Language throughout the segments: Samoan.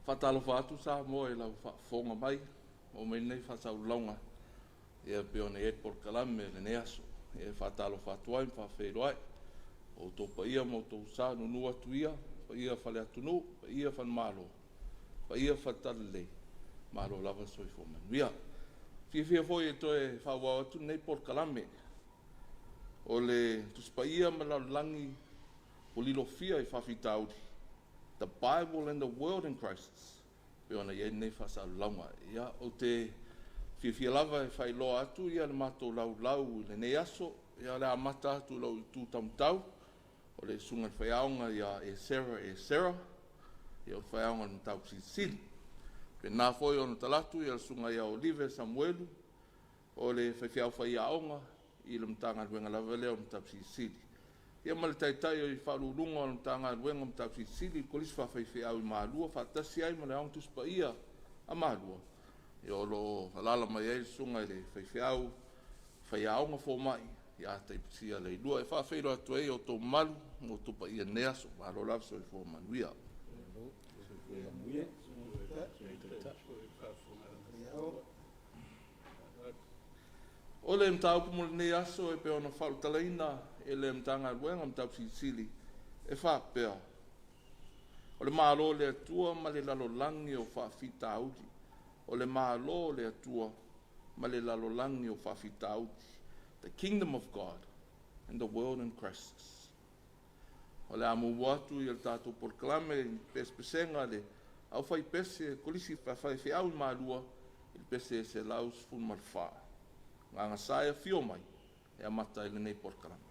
Faatalofa atu Samoa i lau faafofoga mai, oo mai lenei faasaulauga ia pei ona i ai le polokalame o lenei aso. E faatalofa atu ai ma faafeiloai o outou paia ma outou sa, nuunuu atu ia, paia faale-atunuu, paia faale-Malo, paia faale-Talalelei, malo lava le soifua manuia. E fiafia foi e toe faaauau atu lenei polokalame o le Tusi Paia ma le Lalolagi ua Lilofia i Faafitauli, The Bible and the World in Crisis, e pei ona i ai lenei faasalalauga. Ia, ou te fiafia lava e faailoa atu le matou laulau i lenei aso. Ia, o le a amata atu i lou itu taumatau, o le Susuga i le Faiaoga ia Esera Esera, ia o le Faiaoga i le Mataupu Silisili. E faapena foi ona talaatu le Susuga ia Olive Samuelu, o le faifeau faiaoga i le Matagaluega lava lea o Mataupu Silisili. Ia ma le Taitai o Faauluuluga o le Matagaluega o Mataupu Silisili i le Kolisi Faafaifeau i Malua faatasi ai ma le Aoga Tusi Paia a Malua, ia o lo o alaala mai ai le Susuga i le faifeau faiaoga fomai ia Taitusia Leilua. E faafeiloai atu ai i outou mamalu ma outou paia i lenei aso. Malo lava le soifua manuia. O le mataupu mo lenei aso e pei ona faaulutalaina e le Matagaluega o Mataupu Silisili e faapea, o le Malo o le Atua ma le lalolagi o faafitauli. O le Malo o le Atua ma le lalolagi o faafitauli. The Kingdom of God and the World in Crisis. O le a muamua atu le tatou polokalame i pesepesega a le aufaipese Kolisi Faafaifeau i Malua i le pese 114. Gagasa e afio mai e amata ai lenei polokalame.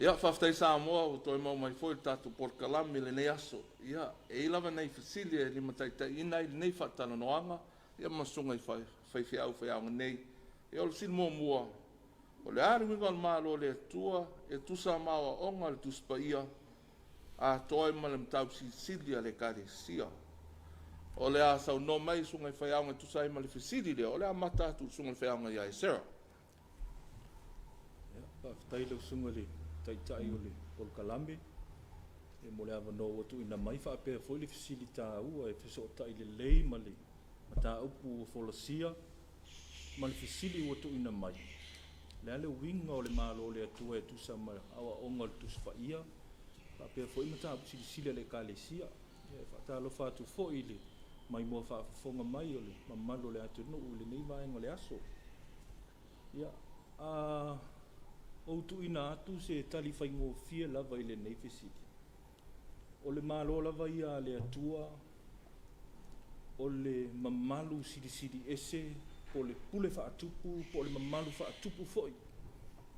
Ia, faafetai Samoa ua toe maua mai foi le tatou polokalame i lenei aso. Ia, e i ai lava nai fesili e limataitaiina ai lenei faatalanoaga ia ma susuga i faifeau faiaoga nei. Ia, o le fesili muamua, o le a le uiga o le Malo o le Atua e tusa ma aoaoga a le Tusi Paia? atoa ai ma le mataupu silisili a le Ekalesia. O le a saunoa mai susuga i faiaoga e tusa ai ma le fesili lea, o le a amata atu i le susuga i le faiaoga ia Esera. Ia, faafetai i lau Susuga i le Taitai o le polokalame mo le avanoa ua tuuina mai faapea foi le fesili taua e fesootai lelei ma le mataupu ua folasia ma le fesili ua tuuina mai. O le a le uiga o le Malo o le Atua e tusa ma aoaoga o le Tusi Paia faapea foi mataupu silisili a le Ekalesia. Ia, e faatalofa atu foi i le maimoa faafofoga mai o le mamalu o le atunuu i lenei vaega o le aso. Ia, a ou tuuina atu se tali faigofie lava i lenei fesili, o le Malo lava ia a le Atua, o le mamalu silisili ese, po o le pule faatupu, po o le mamalu faatupu foi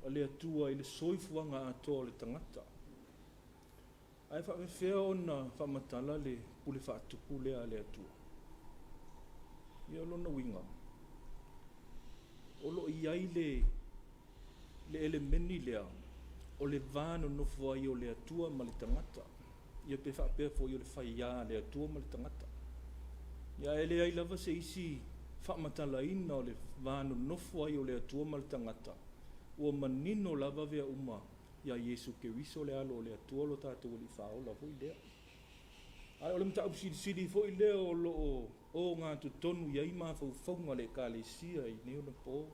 a le Atua i le soifuaga atoa o le tagata. Ae faapefea ona faamatala le pule faatupu lea a le Atua? Ia, o lona uiga, o lo o i ai le elemeni lea o le va nonofo ai o le Atua ma le tagata, ia pe faapea foi o le faia a le Atua ma le tagata. Ia, e leai lava se isi faamatalaina o le va nonofo ai o le Atua ma le tagata, ua manino lava mea uma ia Iesu Keriso le Alo o le Atua lo tatou Alii Faaola foi lea. Ae o le mataupu silisili foi lea o lo o ogatotonu i ai mafaufauga o le Ekalesia i nei ona po,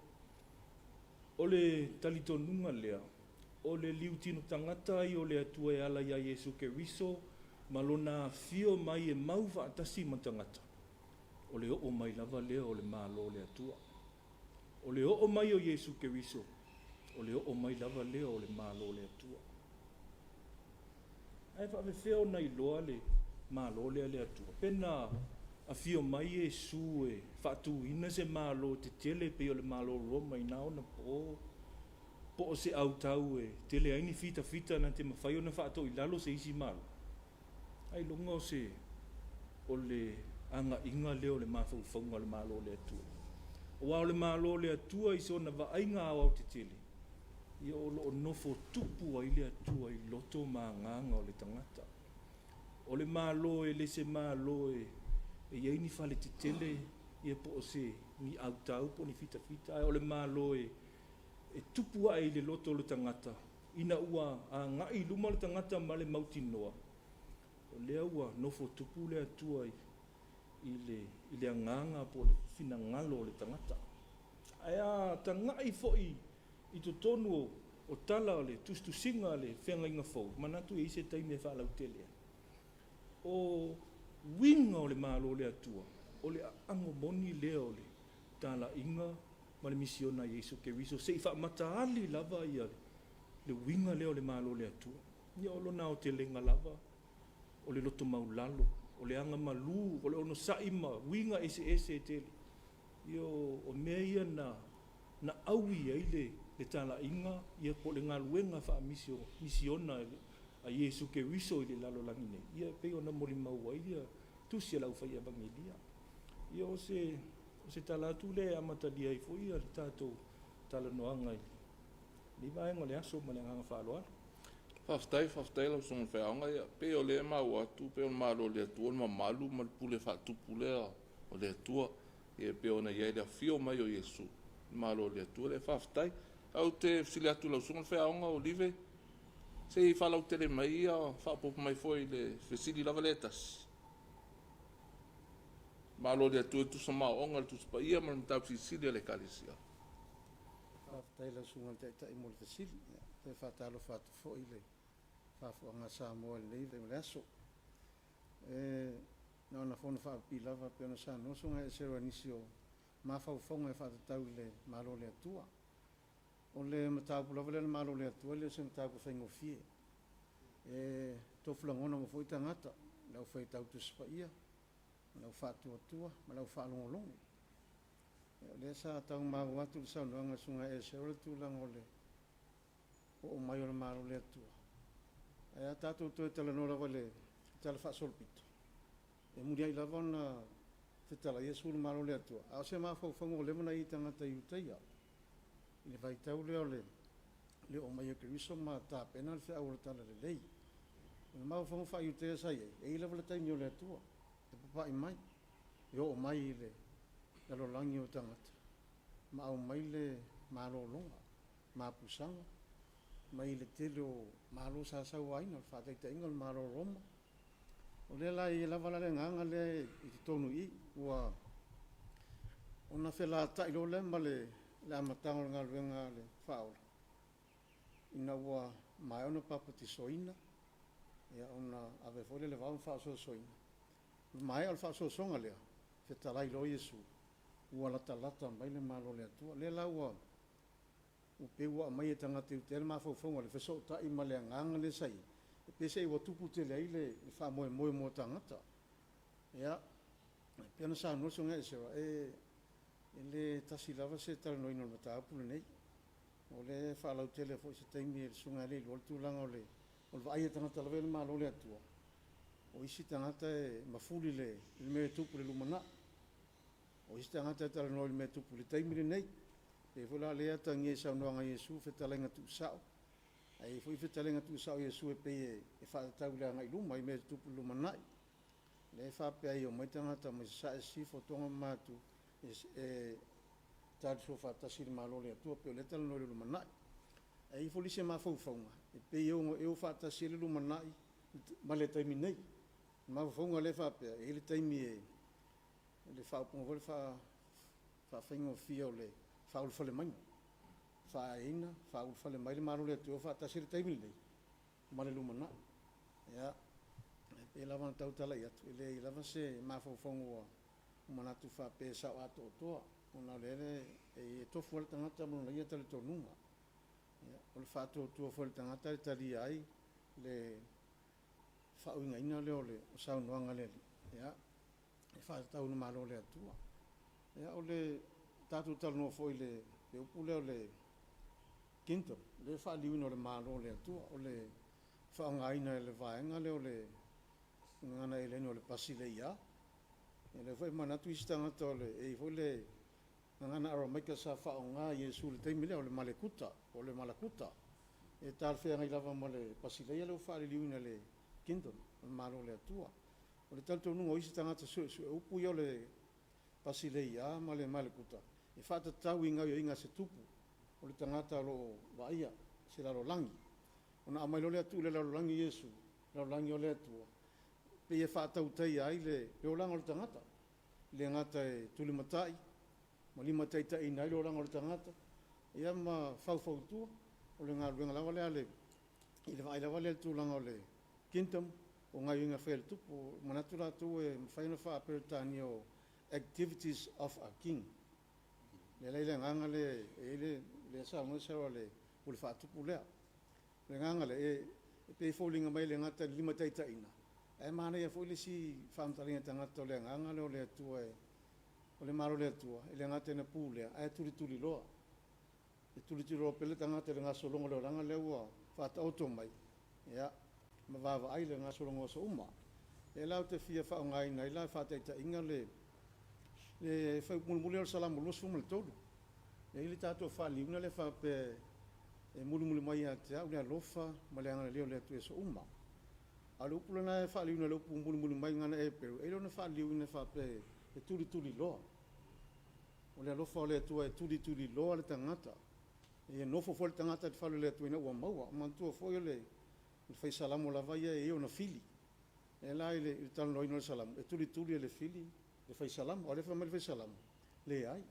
o le talitonuga lea, o le liutino tagata ai o le Atua e ala ia Iesu Keriso ma lona afio mai e mau faatasi ma tagata, o le oo mai lava lea o le Malo o le Atua. O le oo mai o Iesu Keriso, o le oo mai lava lea o le Malo o le Atua. Ae faapefea ona iloa le Malo lea a le Atua? Pe na afio mai Iesu e faatuina se Malo tetele pei o le Malo o Roma i na ona po, po o se autau e tele ai ni fitafita na te mafai ona faatoilalo se isi Malo? Ailoga o se o le agaiga lea o le mafaufauga o le Malo o le Atua. Aua o le Malo o le Atua i sona vaaiga aoaotetele, ia o lo o nofo tupu ai le Atua i loto ma agaga o le tagata. O le Malo e le se Malo e i ai ni fale tetele, ia po o se ni autau po o ni fitafita, ae o le Malo e tupu ae i le loto o le tagata ina ua agai i luma le tagata ma le mautinoa, o lea ua nofo tupu le Atua i le agaga po o le finagalo o le tagata. Ae a tagai foi i totonu o tala o le tusitusiga a le Feagaiga Fou, manatu e i ai se taimi e faalautele ai. O uiga o le Malo o le Atua, o le aano moni lea o le talaiga ma le misiona a Iesu Keriso, seia faamataali lava ia le uiga lea o le Malo o le Atua. Ia o lona aotelega lava, o le loto maulalo, o le agamalu, o le onosai ma uiga eseese e tele. Ia o mea ia na aui ai le talaiga ia po o le galuega faamisiona a Iesu Keriso i le lalolagi nei, ia e pei ona molimau ai ia tusi a le aufai evagelia. Ia o se tala atu lea e amatalia ai foi le tatou talanoaga i lenei vaega o le aso ma le agaga faaaloalo. Faafetai, faafetai lau susuga i le faiaoga. Ia, pei o lea e maua atu pei o le Malo o le Atua, o le mamalu ma le pule faatupu lea o le Atua. Ia e pei ona i ai le afio mai o Iesu, le Malo o le Atua lea. Faafetai. Ou te fesili atu i lau susuga i le faiaoga o Olive, se i faalautele mai ia faaopoopo mai foi i le fesili lava lea e tasi. Malo o le Atua e tusa ma aoaoga a le Tusi Paia ma le mataupu silisili a le Ekalesia. Faafetai i lau Susuga i le Taitai mo le fesili. E faatalofa atu foi i le faafofogaaga a Samoa i lenei taimi o le aso. E na ona fono faapipii lava pei ona saunoa le Susuga Esera i nisi o mafaufauga e faatatau i le Malo o le Atua. O le mataupu lava lea o le Malo o le Atua e le o se mataupu e faigofie. E tofu lagona uma foi tagata, le aufaitau Tusi Paia, ma le au faatuatua, ma le au faalogologo. O lea sa tau maua atu i le saunoaga a le Susuga ia Esera le tulaga o le oo mai o le Malo o le Atua. Ae a tatou toe talanoa lava i le Tala Faasolopito, e muliai lava ona fetala Iesu i le Malo o le Atua, a o se mafaufauga ua leva ona i ai i tagata Iutaia i le vaitau lea o le oo mai o Keriso ma tapena le feau o le Talalelei. O le mafaufauga faa-Iutea sa i ai, e i ai lava le taimi o le Atua e papa'i mai, e oo mai i le lalolagi o tagata ma aumai le malologa, mapusaga mai le tele o malo sa sauaina, o le faataitaiga o le Malo o Roma. O lea la e i ai lava la le agaga lea i totonu i i, ua ona felata'i loa lea ma le amataga o le galuega a le Faaola, ina ua maea ona papatisoina, ia ona ave foi lea i le vao ma faasoasoaina. O le maea o le faasoasoga lea, fetalai loa Iesu, ua latalata mai le Malo o le Atua. Lea la ua pei ua aumai e tagata Iutea le mafaufauga lea, fesootai ma le agaga lea sa i ai, e peiseai ua tupu tele ai le faamoemoe mo tagata. Ia, e pei ona saunoa le Susuga ia Esera, e le tasi lava se talanoaina o le mataupu lenei. O lea e faalautele foi i se taimi e le Susuga ia Leiloa le tulaga o le vaai a tagata lava ia i le Malo o le Atua. O isi tagata e mafuli i le mea e tupu i le lumanai. O isi tagata e talanoa i le mea e tupu i le taimi lenei. E pei foi la o lea e atagia i saunoaga a Iesu fetalaiga tuusao, ae i ai foi fetalaiga tuusao a Iesu e pei e faatatau i le agai i luma i mea e tutupu i le lumanai. Lea e faapea ai e omai tagata mai Sasae, Sisifo, Toga ma Matu e talisua faatasi i le Malo o le Atua, pei o lea e talanoa i le lumanai. Ae i ai foi le isi mafaufauga e pei e ono o faatasi ai le lumanai ma le taimi nei. O le mafaufauga lea e faapea, e i ai le taimi e, le faaupuga foi lea faafaigofie o le faaulufale maiga, faaeaina, faaulufale mai le Malo o le Atua e o faatasi ai le taimi lenei ma le lumanai. Ia, e pei lava ona tautala atu, e leai lava se mafaufauga ua manatu faapea e sao atoatoa, ona o lea e tofu lava le tagata ma lona ia talitonuga. Ia, o le faatuatua foi o le tagata e talia ai le faauigaina lea o le saunoaga a le Alii, ia, e faatatau i le Malo o le Atua. Ia, o le tatou talanoa foi i le upu lea o le kingdom, le faaliliuina o le Malo o le Atua, o le faaaogaina e le vaega lea o le gagana eleni o le Basileia. O lea foi e manatu isi tagata e i ai foi le gagana Aramaika sa faaaoga e Iesu i le taimi lea, o le Malekuta po o le Malakuta, e talafeagai lava ma le Basileia lea ua faaliliuina i le Kingdom, o le Malo o le Atua. O le talitonuga o isi tagata suesueupu ia o le Basileia ma le Malekuta, e faatatau i gaoioiga a se tupu, o le tagata o lo o vaaia se lalolagi. Ona aumai loa lea tuu i le lalolagi Iesu, lalolagi o le Atua, pei e faatautaia ai le olaga o le tagata, e le gata e tulimatai ma limataitaiina ai le olaga o le tagata, ia ma faufautua. O le galuega lava lea i le vaai lava lea i le tulaga o le kingdom, o gaoioiga e fai a le tupu. E manatu latou e mafai ona faa-Peretania o activities of a king. Lea la e i ai le agaga lea, e i ai le, lea e saunoa Sarah o le pule faatupu lea. O le agaga lea, e pei e foliga mai e le gata i le limataitaiina, ae manaia foi le isi faamatalaina e tagata o le agaga lea o le Atua, o le Malo o le Atua, e le gata ina pulea, ae tulituliloa. E tulituliloa pea le tagata i le gasologa o le olaga lea ua faataoto mai, ia, ma vaavaai le gasologa o aso uma. Lea la ou te fia faaaogaina ai la faataitaiga le fuaiupu mulimuli lea o le Salamo 23. E i ai le tatou faaliliuga lea faapea e mulimuli mai ia te au le alofa ma le agalelei o le Atua i aso uma. A o le upu lena e faaliliuina i le upu mulimuli mai i gagana Eperu, e le ona faaliliuina faapea e tulituliloa. O le alofa o le Atua e tulituliloa le tagata. E nofo foi le tagata i le fale o le Atua ina ua maua. Manatua foi o le fai Salamo lava ia e i ai ona fili. Lea la i le talanoaina o le Salamo, e tulituli e le fili le fai Salamo. A o lea e fai mai le fai Salamo, leai.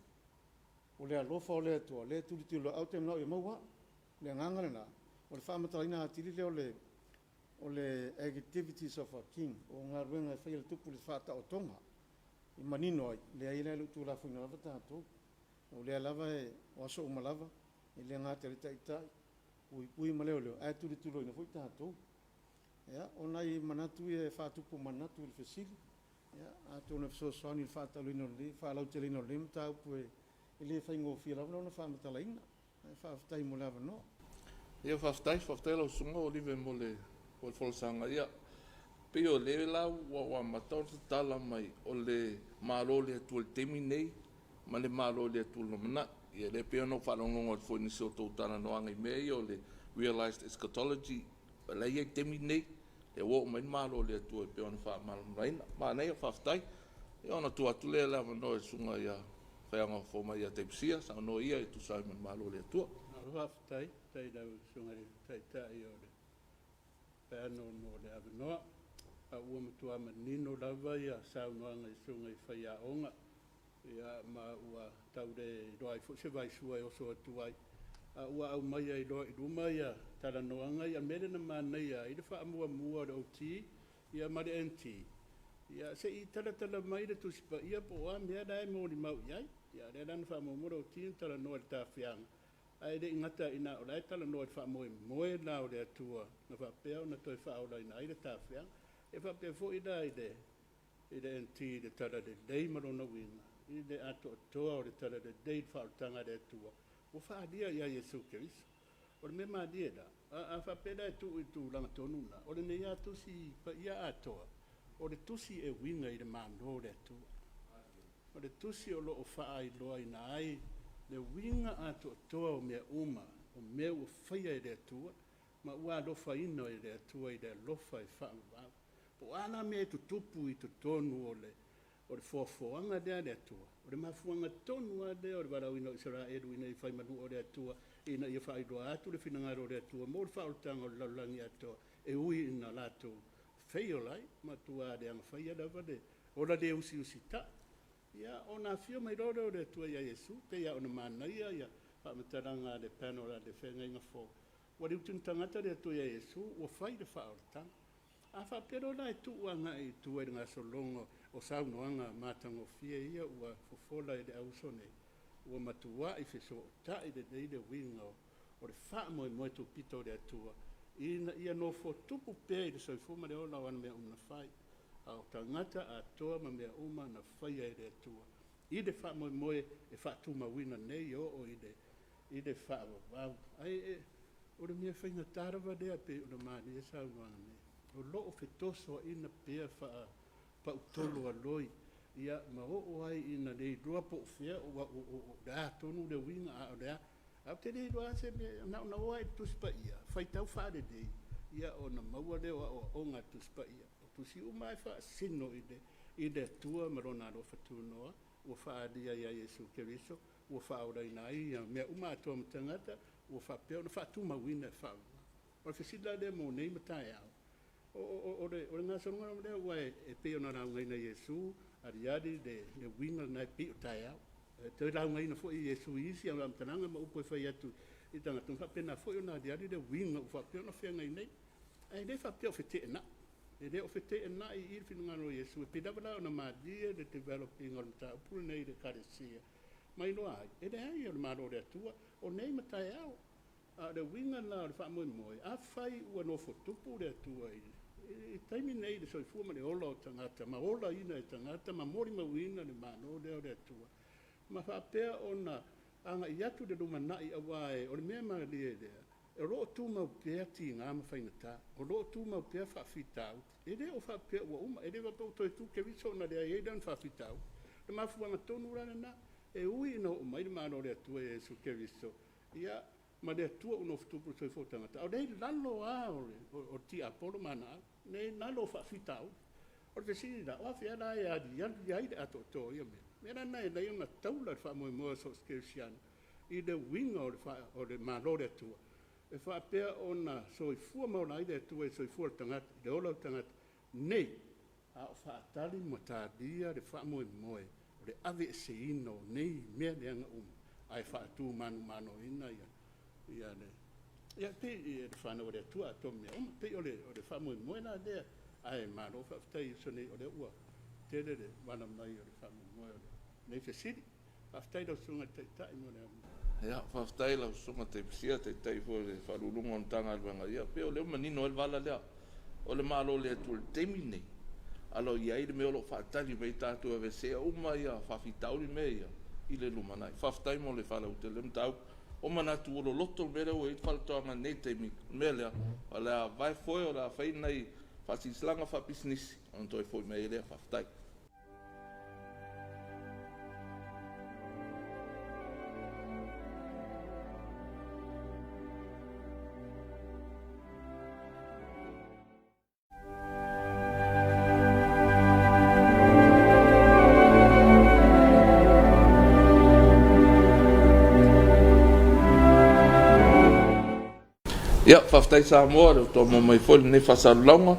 O le alofa o le Atua, lea e tulituliloa ai, ae ou te manao ia maua au. O le agaga lena, o le faamatalaina atili lea o le activities of a king, o galuega e faia e le tupu i le faataotoga e manino ai, leai la e le o tuulafoaina lava tatou. O lea lava e, o aso uma lava, e le gata i le taitai, puipui ma leoleo, ae tulituliloaina foi tatou. Ia, o nai manatu ia e faatupu manatu i le fesili, ia, atonu e fesoasoani i le faataloina o lenei, faalauteleina o lenei mataupu e le faigofie lava ona faamatalaina. Ae faafetai mo le avanoa. Ia faafetai, faafetai lau Susuga Olive mo le folasaga. Ia, pei o lea la ua amata ona tatala mai o le Malo o le Atua i le taimi nei ma le Malo o le Atua i le lumanai. Ia lea pei ona ou faalogologo atu foi i nisi o tou talanoaga i mea ia o le realized eschatology, o la e i ai i le taimi nei. Lea ua oo mai le Malo o le Atua e pei ona faamalamalamaina. Manaia, faafetai. Ia ona tuu atu lea o le avanoa i le susuga ia Faiaoga Fomai ia Taipasia, saunoa ia e tusa ai ma le Malo o le Atua. Malo faafetai, faafetai i lau Susuga i le Taitai o le Panel mo le avanoa. A ua matua manino lava ia saunoaga i susuga i faiaoga, ia ma ua tau le iloa ai foi se vaisua e oso atu ai, a ua aumai ai loa i luma ia talanoaga. Ia, o le mea lea na manaia ai le faamuamua a le OT ia ma le NT, ia se i talatala mai le Tusi Paia po o a mea la e molimau i ai. Ia o lea la na faamuamua le OT ona talanoa i le tafiaga, ae le i gata i ina, o la e talanoa i le faamoemoe la o le Atua na faapea ona toe faaolaina ai le tafiaga. E faapea foi la i le NT i le Talalelei ma lona uiga i le atoatoa o le Talalelei i le faaolataga a le Atua ua faaalia ia Iesu Keriso. O le mea malie la, a faapea la e tuu i le tulaga tonu lena, o lenei lava Tusi Paia atoa, o le tusi e uiga i le Malo o le Atua. O le tusi o lo o faailoaina ai le uiga atoatoa o mea uma, o mea ua faia e le Atua ma ua alofaina e le Atua i le alofa e faavavau. Po o a la mea e tutupu i totonu o le foafoaga lea a le Atua, o le mafuaaga tonu lava lea o le valaauina o Isaraelu ina ia fai manua o le Atua, ina ia faailoa atu le finagalo o le Atua mo le faaolataga o le lalolagi atoa, e ui ina latou fail ai, matua leaga faia lava le ola le usiusitai. Ia, ona afio mai loa lea o le Atua ia Iesu, pei lava ona manaia ia faamatalaga a le panel a le Feagaiga Fou, ua liuti tagata le Atua ia Iesu ua fai le faaolataga. A faapea loa la e tuu agai i tua i le gasologa o saunoaga matagofie ia ua fofola e le auuso nei, ua matuai fesootai lelei le uiga o le faamoemoe tupito o le Atua ina ia nofo tupu pea i le soifua ma le ola o ana mea uma na fai, a o tagata atoa ma mea uma na faia e le Atua i le faamoemoe e faatumauina nei e oo i le faavavau. Ae o le mea faigata lava lea pei ona malie saunoaga nei, o lo o fetosoaina pea faapautolo aloi, ia ma oo ai ina le iloa po o fea o le a tonu le uiga, a o le a. Ae ou te le iloa lava se mea, na ona oo lava i le Tusi Paia, faitau faalelei, ia ona maua lea o aoaoga a le Tusi Paia. O tusi uma lava e faasino i le Atua ma Lona alofa tunoa ua faaalia ia Iesu Keriso, ua faaolaina ai mea uma atoa ma tagata, ua faapea ona faatumauina e faavavau. O le fesili la lea mo nei ma taeao, o le gasologa lea, aua e pei ona laugaina e Iesu, aliali le uiga lena e pei o taeao. E toe laugaina foi e Iesu i isi faamatalaga ma upu e fai atu i tagata, ma faapena foi ona aliali le uiga ua faapea ona feagai nei. Ae le faapea o feteenai, e le o feteenai i le finagalo o Iesu, e pei lava la ona malie le develop ina o le mataupu lenei i le Ekalesia, ma iloa ai, e leai o le Malo o le Atua, o nei ma taeao. A o le uiga la o le faamoemoe, afai ua nofo tupu le Atua i le taimi nei i le soifua ma le ola o tagata, ma olaina e tagata, ma molimauina le Malo lea o le Atua, ma faapea ona agai atu le lumanai, aua o le mea malie lea, o lo o tumau pea tiga ma faigata, o lo o tumau pea faafitauli. E le o faapea ua uma, e le faapea ua toe tu Keriso ona leai ai lea o ni faafitauli. O le mafuaaga tonu la lena, e ui ina oo mai le Malo o le Atua ia Iesu Keriso, ia, ma le Atua ua nofotupu i le soifua o tagata, a o lea e i lalo lava o le tiapolo ma ana au, lea e i lalo o faafitauli. O le fesili la, o afea la e aliali ai le atoatoa o ia mea? O le mea la lena e ala ai ona taula le faamoemoe o so o se kerisiano i le uiga o le Malo o le Atua, e faapea ona soifua ma ola ai le Atua i le soifua o le tagata, i le ola o le tagata nei, a o faatali ma talia le faamoemoe o le aveeseina o nei mea leaga uma, ae faatumanumanoina ia pei le fanau a le Atua atoa ma mea uma. Pei o le faamoemoe la lea, ae malo faafetai i uso nei, o lea ua tele le vala mai o le faamoemoe o lenei fesili. Faafetai lau Susuga i le Taitai mo le avanoa. Ia, faafetai lau Susuga Taipisia, Taitai foi o le Faauluuluga o le Matagaluega. Ia, pei o lea ua manino ai le vala lea. O le Malo o le Atua i le taimi lenei, a o i ai le mea o lo o faatali mai tatou e aveesea uma ia faafitauli ma mea ia i le lumanai. Faafetai mo le faalautele o le mataupu. O manatu ua loloto le mea lea ua i ai le fautuaga i lenei taimi. O le mea lea, o le a vae foe, o le a fai nai faasilasilaga faapisinisi ona toe foi mai ai lea. Faafetai. Ia, faafetai Samoa i le toa maua mai foi i lenei faasalalauga,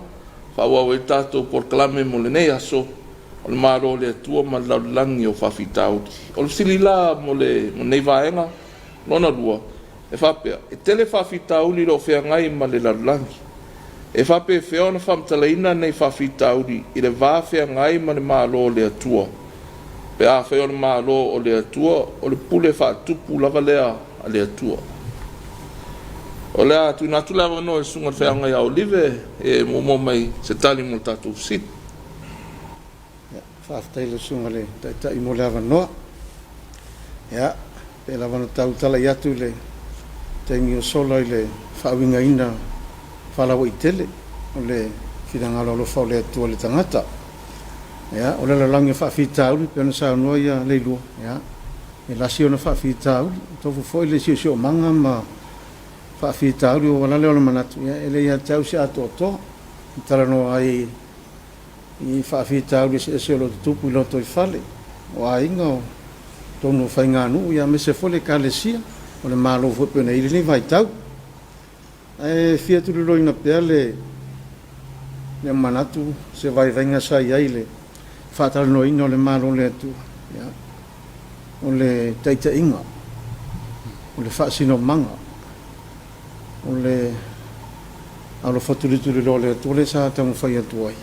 faaauau ai le tatou polokalame mo lenei aso o le Malo o le Atua ma le lalolagi o faafitauli. O le fesili la mo lenei vaega lona lua, e faapea, e tele faafitauli o lo o feagai ma le lalolagi. E faapefea ona faamatalaina nei faafitauli i le va feagai ma le Malo o le Atua? Pe afai o le Malo o le Atua, o le pule faatupu lava lea a le Atua. O le a tuuina atu le avanoa i le susuga i le feagaiga ia Olive e muamua mai se tali mo le tatou fesili. Faafetai i lau Susuga i le Taitai mo le avanoa. Ia, pei lava ona tau talai atu i le taimi ua sola i le faauigaina faalauaitele o le finagalo alofa o le Atua i le tagata. Ia, o le lalolagi o faafitauli pei ona saunoa ia Leilua, ia, e lasi ona faafitauli, e tofu foi le siosiomaga ma faafitauli. Ua ala lea o le manatu, ia, e le ia te au se atoatoa e talanoa ai i faafitauli eseese o lo o tutupu i lotoifale, o aiga, o totonu o faiganuu, ia aemaise foi le Ekalesia, o le Malo foi pei ona i ai lenei vaitau. Ae fia tuliloaina pea le manatu, se vaivaiga sa i ai i le faatalanoaina o le Malo o le Atua, ia, o le taitaiga, o le faasinomaga, o le alofa tulituliloa o le Atua lea sa taumafai atu ai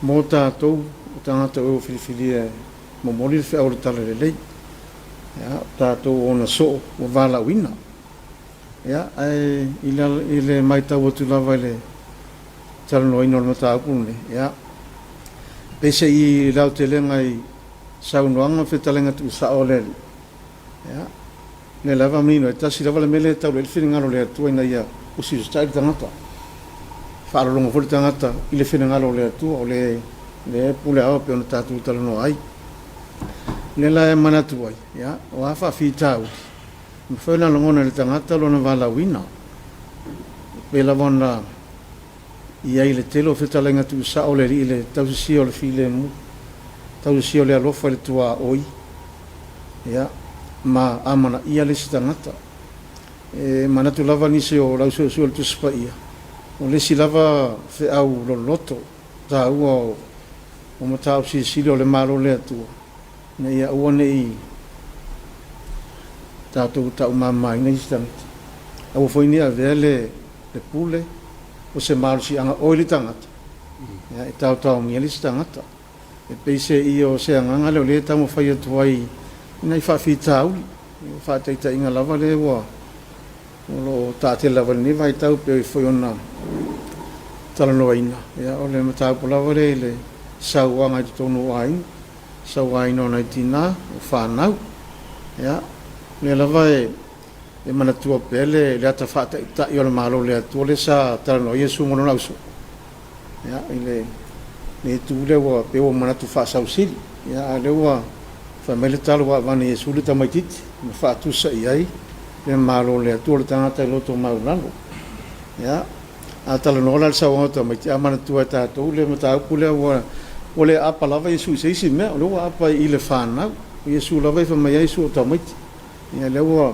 mo tatou o tagata o e ua filifilia e momoli le feau o le Talalelei, ia, o tatou o ona soo ua valaauina. Ia, ae i le matau atu lava i le talanoaina o le mataupu lenei, ia, peiseai i le aotelega i saunoaga ma fetalaiga tuusao a le Alii, ia, lea lava e manino ai, e tasi lava le mea lea e taula i ai le finagalo o le Atua ina ia usiusitai le tagata, faalologo foi le tagata i le finagalo o le Atua, o le e pule ao pei ona tatou talanoa ai. O lea la e manatu ai, ia, o a faafitauli, e mafai ona lagona e le tagata lona valaauina, pei lava ona i ai i le tele o fetalaiga tuusao o le Alii i le tausisia o le filemu, tausisia o le alofa i le tuaoi, ia, ma amanaia le isi tagata. E manatu lava nisi o lau suesue o le Tusi Paia, o le isi lava feau loloto taua o mataupu silisili o le Malo o le Atua, ina ia aua ne i tatou taumamaina isi tagata. Aua foi ne i avea le pule o se malosiaga o i le tagata, ia, e taotaomia le isi tagata. E pei se ia o se agaga lea o lea e taumafai atu ai i nai faafitauli, faataitaiga lava lea ua o lo o taatele lava i lenei vaitau pei foi ona talanoaina, ia, o le mataupu lava lea i le sauaga i totonu o aiga, sauaina o nai tinā, o fanau. Ia, o lea lava e manatua pea le ata faataitai o le Malo o le Atua lea sa talanoa ai Iesu ma lona ausoo. Ia, i le itu lea ua pei ua manatu faasausili, ia, a o lea ua fai mai le tala ua aveane e Iesu le tamaitiiti ma faatusa i ai le Malo o le Atua, o le tagata e loto maualalo. Ia, a talanoa la i le sauaga o tamaiti, a manatua e tatou le mataupu lea ua le aapa lava Iesu i se isi mea, o lea ua aapa i le fanau. O Iesu lava e fai mai ai Iesu o tamaiti. Ia, lea ua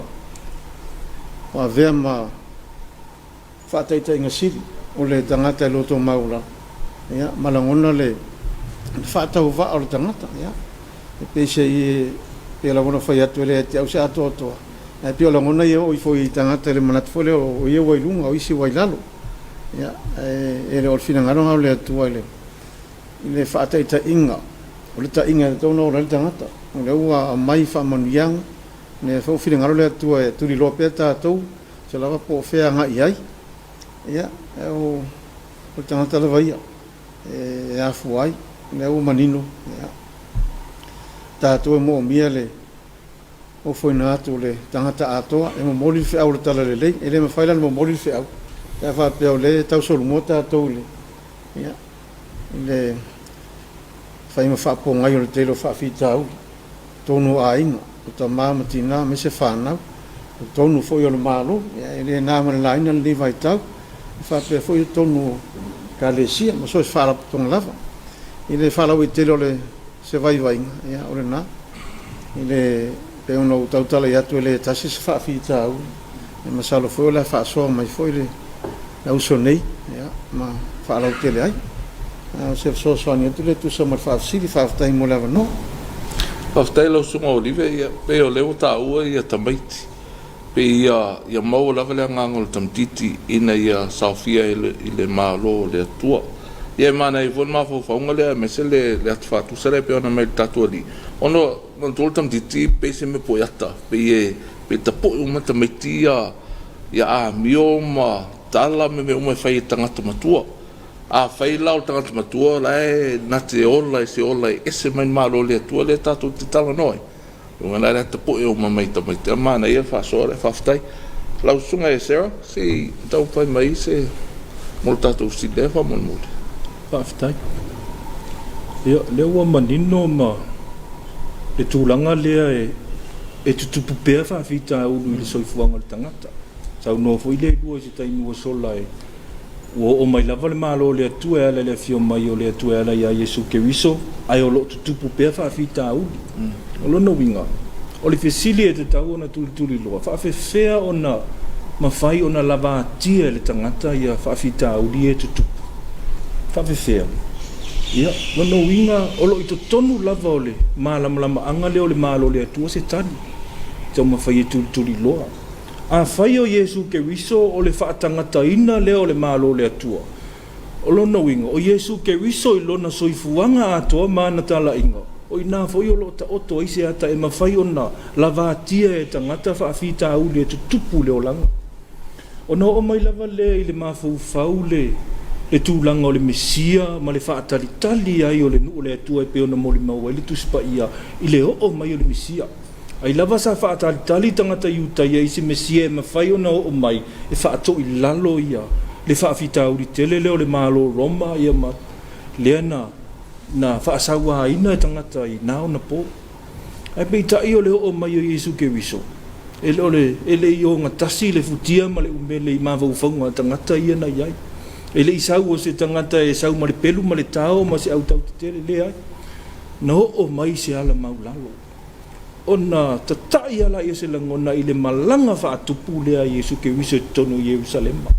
avea ma faataitaiga sili o le tagata e loto maualalo, ia, ma lagona le faatauvaa o le tagata. Ia, e pei se i pei lava ona fai atu e le ia te au se atoatoa, ae pei o lagona ia e oo ifo i tagata i le manatu foi lea o ia ua i luga, o isi ua i lalo. Ia, e le o le finagalo lena o le Atua i le faataitaiga o le taiga e tatau ona ola ai le tagata. O lea ua aumai faamanuiaga, o lea foi ua finagalo le Atua e tuliloa pea tatou, tusa lava po o fea agai i ai. Ia, o le tagata lava ia e afua ai, o lea ua manino, ia, tatou e moomia le ofoina atu o le tagata atoa e momoli le feau o le Talalelei. E le mafai la ona momoli le feau pe a faapea o lea e tausolomua tatou i le, ia, i le faiga faapogai o le tele o faafitauli i totonu o aiga, o tama ma tina aemaise fanau, o totonu foi o le Malo, ia, e le na ma le laina lenei vaitau, e faapea foi i totonu o Ekalesia ma so o se faalapotopotoga lava. I le faalauaitele o le se vaivaiga, ia, o lena. I le pei ona ou tautala atu e le tasi se faafitauli. Masalo foi o le a faasoa mai foi le uso nei ma faalautele ai. O se fesoasoani atu lea e tusa ma le faafesili. Faafetai mo le avanoa. Faafetai lau Susuga Olive. Ia, pei o lea ua taua ia tamaiti, pei ia maua lava le agaga o le tamaitiiti ina ia saofia i le Malo o le Atua. Ia e manaia foi le mafaufauga lea aemaise le ata faatusa lea pei ona aumai e le tatou Alii, ona manatua o le tamaitiiti pei se mea poeata, pei e tapoe uma tamaiti ia amio ma tala ma mea uma e fai e tagata matua. Afai la o le tagata matua la e na te ola i se ola e ese mai le Malo o le Atua lea tatou te talanoa ai, lona uiga la e tapoe uma mai e tamaiti. E manaia le faasoa lea, faafetai. Lau Susuga Sarah, se i taumafai mai se mo le tatou fesili lea faamolemole. Faafetai. Ia, o lea ua manino ma le tulaga lea e tutupu pea faafitauli i le soifuaga o le tagata. Saunoa foi le Atua i se taimi ua sola e ua oo mai lava le Malo o le Atua e ala i le afio mai o le Atua e ala ia Iesu Keriso, ae o lo o tutupu pea faafitauli. O lona uiga, o le fesili e tatau ona tulituliloa, faafefea ona mafai ona lavatia e le tagata ia faafitauli ia e tutupu? Faafefea? Ia, lona uiga, o lo o i totonu lava o le malamalamaaga lea o le Malo o le Atua se tali e taumafai e tulituliloa. Afai o Iesu Keriso o le faatagataina lea o le Malo o le Atua, o lona uiga, o Iesu Keriso i lona soifuaga atoa ma ana talaiga, o i ina foi o lo o taoto ai se ata e mafai ona lavatia e tagata faafitauli e tutupu i le olaga. Ona oo mai lava lea i le mafaufau le tulaga o le Mesia ma le faatalitali ai o le nuu o le Atua e pei ona molimau ai le Tusi Paia i le oo mai o le Mesia. Ai lava sa faatalitali tagata Iutaia i se Mesia e mafai ona oo mai e faatoilalo ia le faafitauli tele lea o le Malo Roma ia ma lea na faasauaina e tagata i na ona po. Ae peitai o le oo mai o Iesu Keriso, e le i ogatasi le futia ma le umele i mafaufauga o tagata ia na i ai. E le i sau o se tagata e sau ma le pelu ma le tao ma se autau tetele, leai. Na oo mai se ala maulalo. Ona tatai lava lea o se lagona i le malaga faatupu lea a Iesu Keriso i totonu o Ierusalema.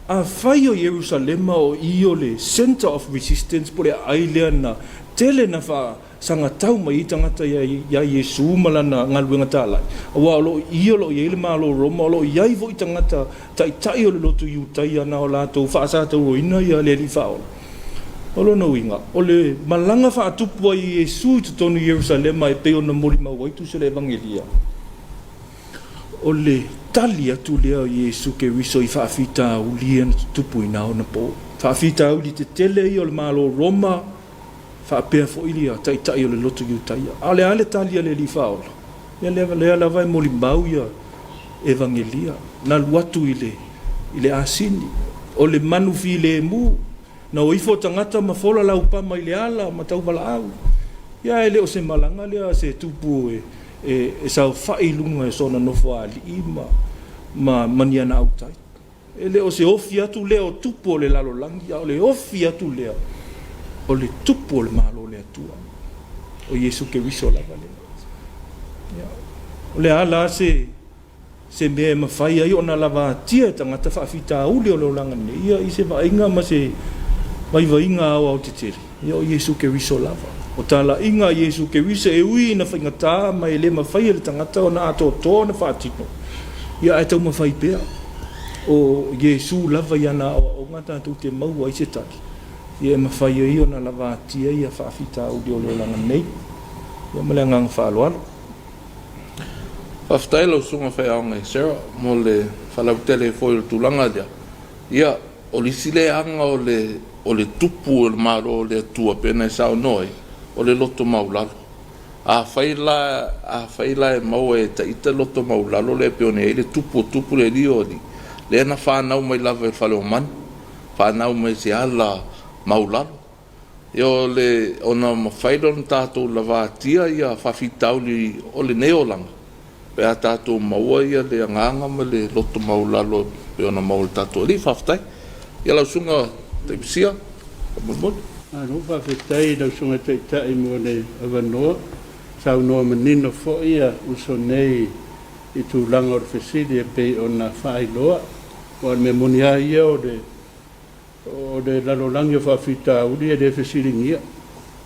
Afai o Ierusalema o i o le center of resistance po o le aai lea na tele na faasagatau mai ai tagata ia Iesu ma lana galuega talai, aua o lo o i o lo o i ai le Malo o Roma, o lo o i ai foi tagata taitai o le lotu Iutaia na o latou faasatauoina ia le Alii Faaola. O lona uiga, o le malaga faatupu ai o Iesu i totonu o Ierusalema e pei ona molimau ai Tusi o le Evagelia, o le tali atu lea o Iesu Keriso i faafitauli ia na tutupu i na ona po. Faafitauli tetele ia o le Malo o Roma, faapea foi ia taitai o le lotu Iutaia. A o le a le tali a le Alii Faaola? Ia lea lava e molimau ia Evagelia. Na alu atu i le asini, o le manu filemu, na o ifo tagata ma fola laupama i le ala ma tauvalaau. Ia e le o se malaga lea se tupu e saofai i luga e sona nofo a alii ma ni ana autai. E le o se ofi atu lea o tupu o le lalolagi, a o le ofi atu lea o le tupu o le Malo o le Atua, o Iesu Keriso lava lea. Ia, o le a la se mea e mafai ai ona lavatia e tagata faafitauli o le olaga nei, ia i se vaaiga ma se vaivaiga aoaotetele, ia o Iesu Keriso lava. O talaiga a Iesu Keriso e ui ina faigata ma e le mafai e le tagata ona atoatoa ona faatino, ia ae taumafai pea. O Iesu lava i ana aoaoga tatou te maua ai se tali, ia e mafai ai ona lavatia ia faafitauli o le olaga nei. Ia ma le agaga faaaloalo. Faafetai lau Susuga Faiaoga i Sarah mo le faalautele foi o le tulaga lea. Ia, o le isi leaga o le tupu o le Malo o le Atua pei ona e saunoa ai, o le loto maulalo. Afai la e maua e ita le loto maulalo lea pei ona i ai le tupu o tupu le alii o alii, lea na fanau mai lava i le fale o manu, fanau mai se ala maulalo. Ia o le ona mafai lea ona tatou lavatia ia faafitauli o lenei olaga, pe a tatou maua ia le agaga ma le loto maulalo pei ona maua e le tatou Alii. Faafetai. Ia lau Susuga Taitaimasia, faamolemole. Malo faafetai i lau Susuga Taitai mo le avanoa. Saunoa manino foi ia uso nei i tulaga o le fesili e pei ona faailoa. Aua o le mea moni lava ia o le o le lalolagi o faafitauli e le fesiligia,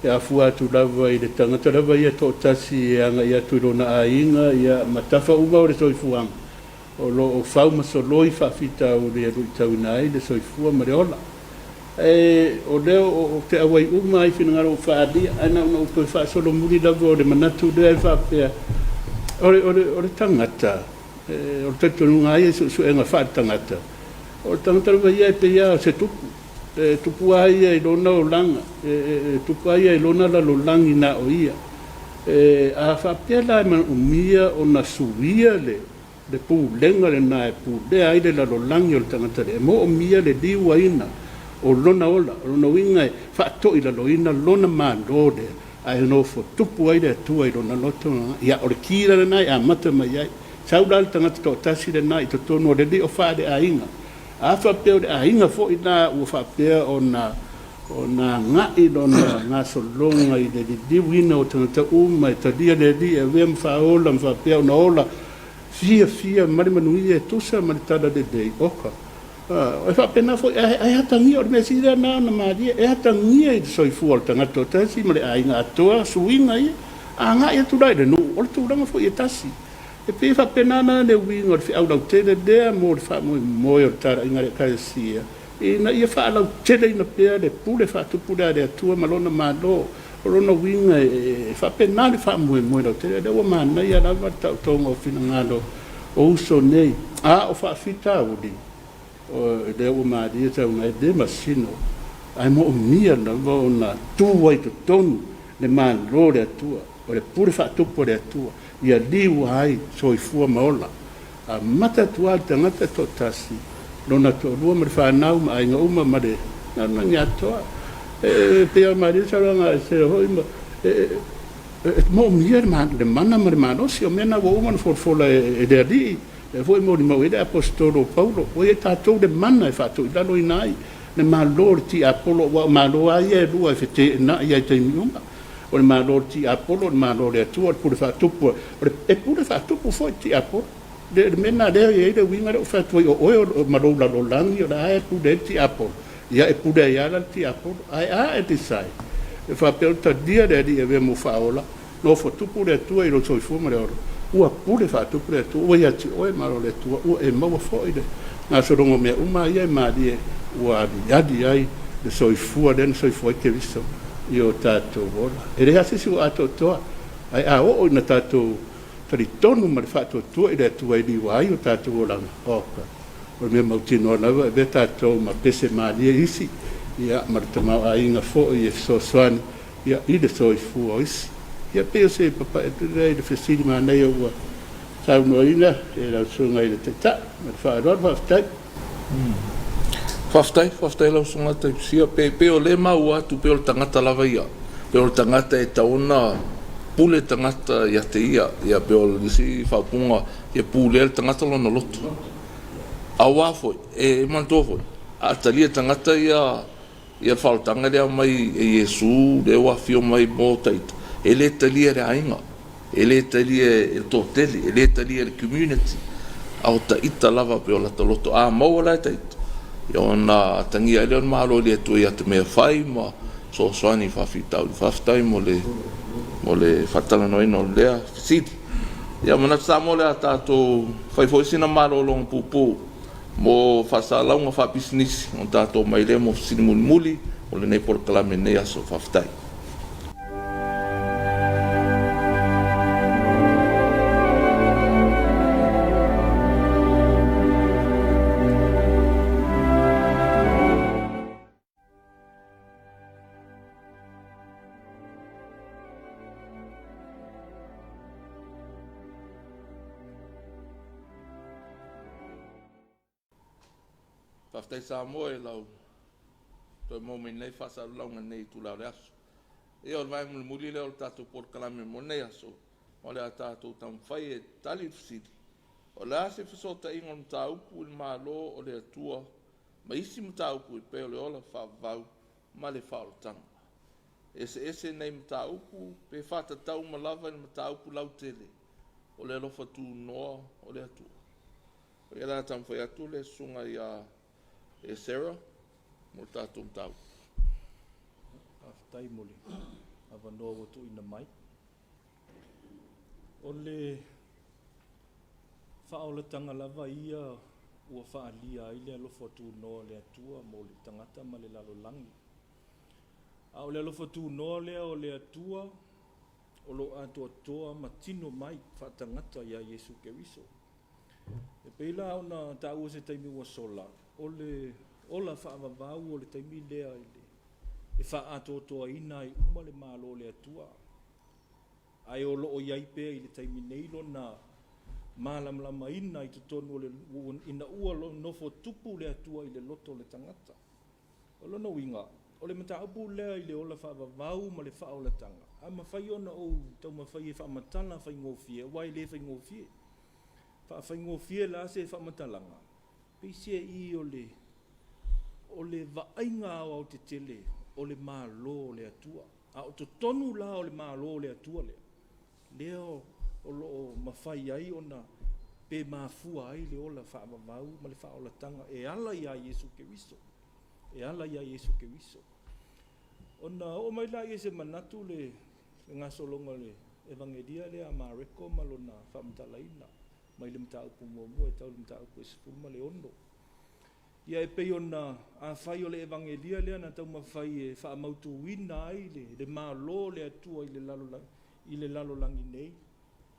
e afua atu lava i le tagata lava ia e toatasi e agai atu i lona aiga ia ma tafa uma o le soifuaga o lo o fau ma soloi faafitauli e luitauina ai le soifua ma le ola. Ae o lea ou te auai uma lava i finagalo ua faaalia, ae na ona ou toe faasolomuli lava o le manatu lea e faapea, o le, o le, o le tagata, o le talitonuga lava ia i suesuega faaletagata, o le tagata lava ia e pei lava o se tupu, e tupu lava ia i lona olaga, e tupu lava ia i lona lalolagi na o ia. A faapea la e manaomia ona suia le pulega lena e pulea ai le lalolagi o le tagata lea, e moomia le liuaina o lona ola. O lona uiga e faatoilaloina lona Malo lea ae nofo tupu ai le Atua i lona loto. Ia, o le ki la lena e amata mai ai. Sau la le tagata toatasi lena i totonu o le lio faaleaiga. A faapea o le aiga foi la ua faapea ona agai lona gasologa i le liliuina o tagata uma e talia le Alii e avea ma faaola ma faapea ona ola fiafia ma le manuia e tusa ma le talalelei, oka. E faapena foi, ae atagia, o le mea sili lea na ona malie, e atagia i le soifua o le tagata toatasi ma le aiga atoa suiga ia. A agai atu la i le nuu, o le tulaga foi e tasi. E pei e faapena la le uiga o le feau lautele lea mo le faamoemoe o le talaiga a le Ekalesia, ina ia faalauteleina pea le pule faatupu lea a le Atua ma Lona Malo. O lona uiga e faapena le faamoemoe lautele. O lea ua manaia lava le taotoga o finagalo o uso nei, a o faafitauli, o lea ua malie tauga e le masino, ae moomia lava ona tu ai i totonu le Malo o le Atua, o le pule faatupu a le Atua, ia liua ai soifua ma ola. Amata atu lava i le tagata e toatasi, lona toalua ma le fanau ma aiga uma ma le lalolagi atoa. E pei lava ona malie le saunoaga a Esera foi ma e moomia le mana ma le malosi. O mea na ua uma ona folafola e le Alii, lea foi e molimau i ai le Aposetolo o Paulo, ua i ai tatou le mana e faatoilaloina ai le Malo o le tiapolo, aua o Malo lava ia e lua e feteenai lava i taimi uma. O le Malo o le tiapolo, o le Malo o le Atua, o le pule faatupu, e pule faatupu foi le tiapolo. Le mea lena lea e i ai le uiga lea ua fai atu ai, o oe ma lou lalolagi o le a e pule ai le tiapolo, ia e pule ai lava la le tiapolo. Ae a e decide e faapea ua talia le Alii e avea mo faaola, nofo tupu le Atua i lou soifua ma le ola, ua pule faatupu le Atua, ua ia te oe Malo o le Atua, ua e maua foi le gasologa o mea uma ia e malie ua aliali ai le soifua lea na soifua ai Keriso i o tatou ola. E leai lava se isi ua atoatoa, ae a oo ina tatou talitonu ma le faatuatua i le Atua e liua ai o tatou olaga, oka, o le mea mautinoa lava e avea tatou ma pese malie isi, ia, ma le tamaoaiga foi e fesoasoani, ia, i le soifua o isi. Ia, pei o se papae atu lea i le fesili manaia ua saunoaina e lau Susuga i le Taitai. Ma le faaaloalo, faafetai. Faafetai, faafetai lau Susuga Taitusia. Pe, pei o lea e maua atu pei o le tagata lava ia. Pei o le tagata e tatau ona pule tagata ia te ia. Ia pei o le isi faaupuga, ia pulea le tagata lona loto. Aua foi, e manatua foi, a talia tagata ia ia le faaolataga lea aumai e Iesu lea ua afio mai mo taita, e le talia e le aiga, e le talia e le toatele, e le talia e le community, a o taita lava pei o lata loto. A maua la e taita, ia ona atagia ai lea o le Malo i le Atua ia te mea fai ma fesoasoani i faafitauli. Faafetai mo le mo le faatalanoaina o lea fesili. Ia manatu Samoa o le a tatou fai foi sina malologa puupuu mo faasalalauga faapisinisi ona tatou mai lea mo fesili mulimuli o lenei polokalame i lenei aso. Faafetai. Faafetai Samoa i lau toe maua mai nei faasalalauga nei itula o le aso. Ia o le vaega mulimuli lea o le tatou polokalame mo lenei aso, o le a tatou taumafai e tali le fesili, o le a se fesootaiga o le mataupu i le Malo o le Atua ma isi mataupu e pei o le ola faavavau ma le faaolataga. E eseese nei mataupu pe faatatau uma lava i le mataupu lautele. o le alofa tunoa o le Atua. O ia la taumafai atu le susuga ia Esera mo le tatou mataupu. Faafetai mo le avanoa ua tuuina mai. O le faaolataga lava ia ua faaalia ai le alofa tunoa o le Atua mo le tagata ma le lalolagi. A o le alofa tunoa lea o le Atua o lo o atoatoa ma tino mai faatagata ia Iesu Keriso. E pei la ona taua se taimi ua sola, o le ola faavavau o le taimi lea i le e faaatoatoaina ai uma le Malo o le Atua, ae o lo o i ai pea i le taimi nei lona malamalamaina i totonu o le ina ua nofo tupu le Atua i le loto o le tagata. O lona uiga, o le mataupu lea i le ola faavavau ma le faaolataga, a mafai ona ou taumafai e faamatala faigofie, aua e le faigofie. Faafaigofie la se faamatalaga, peiseai o le o le vaaiga aoaotetele o le Malo o le Atua. A o totonu la o le Malo o le Atua lea, lea o lo o mafai ai ona pe mafua ai le ola faavavau ma le faaolataga e ala iā Iesu Keriso, e ala iā Iesu Keriso. Ona oo mai lea o se manatu le gasologa o le Evagelia lea a Mareko ma lona faamatalaina mai le mataupu muamua e tau i le mataupu e 16. Ia e pei ona afai o le Evagelia lea na taumafai e faamautuina ai le Malo o le Atua i le lalolagi, i le lalolagi nei,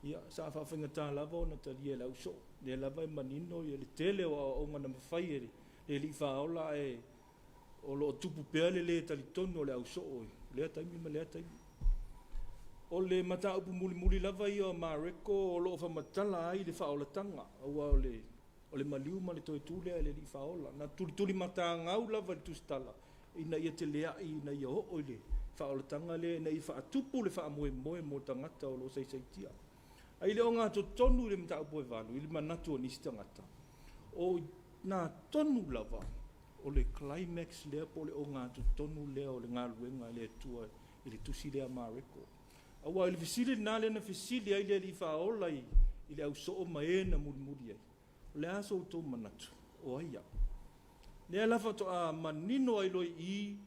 ia sa faafaigata lava ona talia e le ausoo. Lea lava e manino ia le tele o aoaoga na mafai e le Alii Faaola ae o lo o tupu pea le lē talitonu o le ausoo i lea taimi ma lea taimi. O le mataupu mulimuli lava ia o Mareko o lo o faamatala ai le faaolataga, aua o le o le maliu ma le toe tu lea e le Alii Faaola. Na tulitulimatagau lava i le tusitala ina ia teleai ina ia oo i le faaolataga lea ina ia faatupu le faamoemoe mo tagata o lo o saisaitia. Ae i le ogatotonu i le mataupu e 8 i le manatu o nisi tagata, o i ina tonu lava o le climax lea po o le ogatotonu lea o le galuega a le Atua i le tusi lea a Mareko. Aua i le fesili lena lea na fesili ai le Alii Faaola i le ausoo ma e na mulimuli ai, o le a so outou manatu, o ai au? Lea la faatoa manino ai loa i i,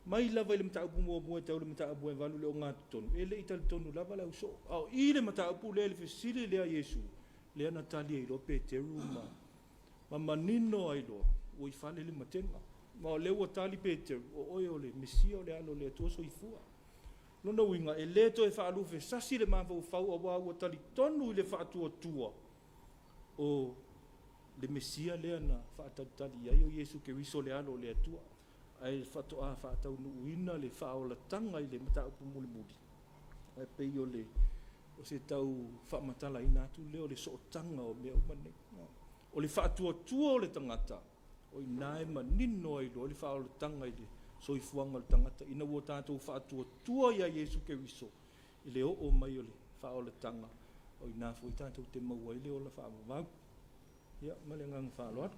mai lava i le mataupu muamua e tau i le mataupu e 8 i le ogatotonu, e le i talitonu lava le ausoo. A o i le mataupu lea i le fesili lea a Iesu, lea na tali ai loa Peteru ma manino ai loa, ua i fale le matega. Ma o lea ua tali Peteru, o oe o le Mesia o le Alo o le Atua Soifua. Lona uiga, e le toe faalufesasi le mafaufau aua ua talitonu i le faatuatua o le Mesia lea na faatalitali i ai o Iesu Keriso le Alo o le Atua, ae faatoa faataunuuina le faaolataga i le mataupu mulimuli. Ae pei o le o se tau faamatalaina atu lea o le sootaga o mea uma nei. O le faatuatua o le tagata, o i ina e manino ai loa le faaolataga i le soifuaga o le tagata, ina ua tatou faatuatua iā Iesu Keriso i le oo mai o le faaolataga, o i ina foi tatou te maua ai le ola faavavau. Ia, ma le agaga faaaloalo.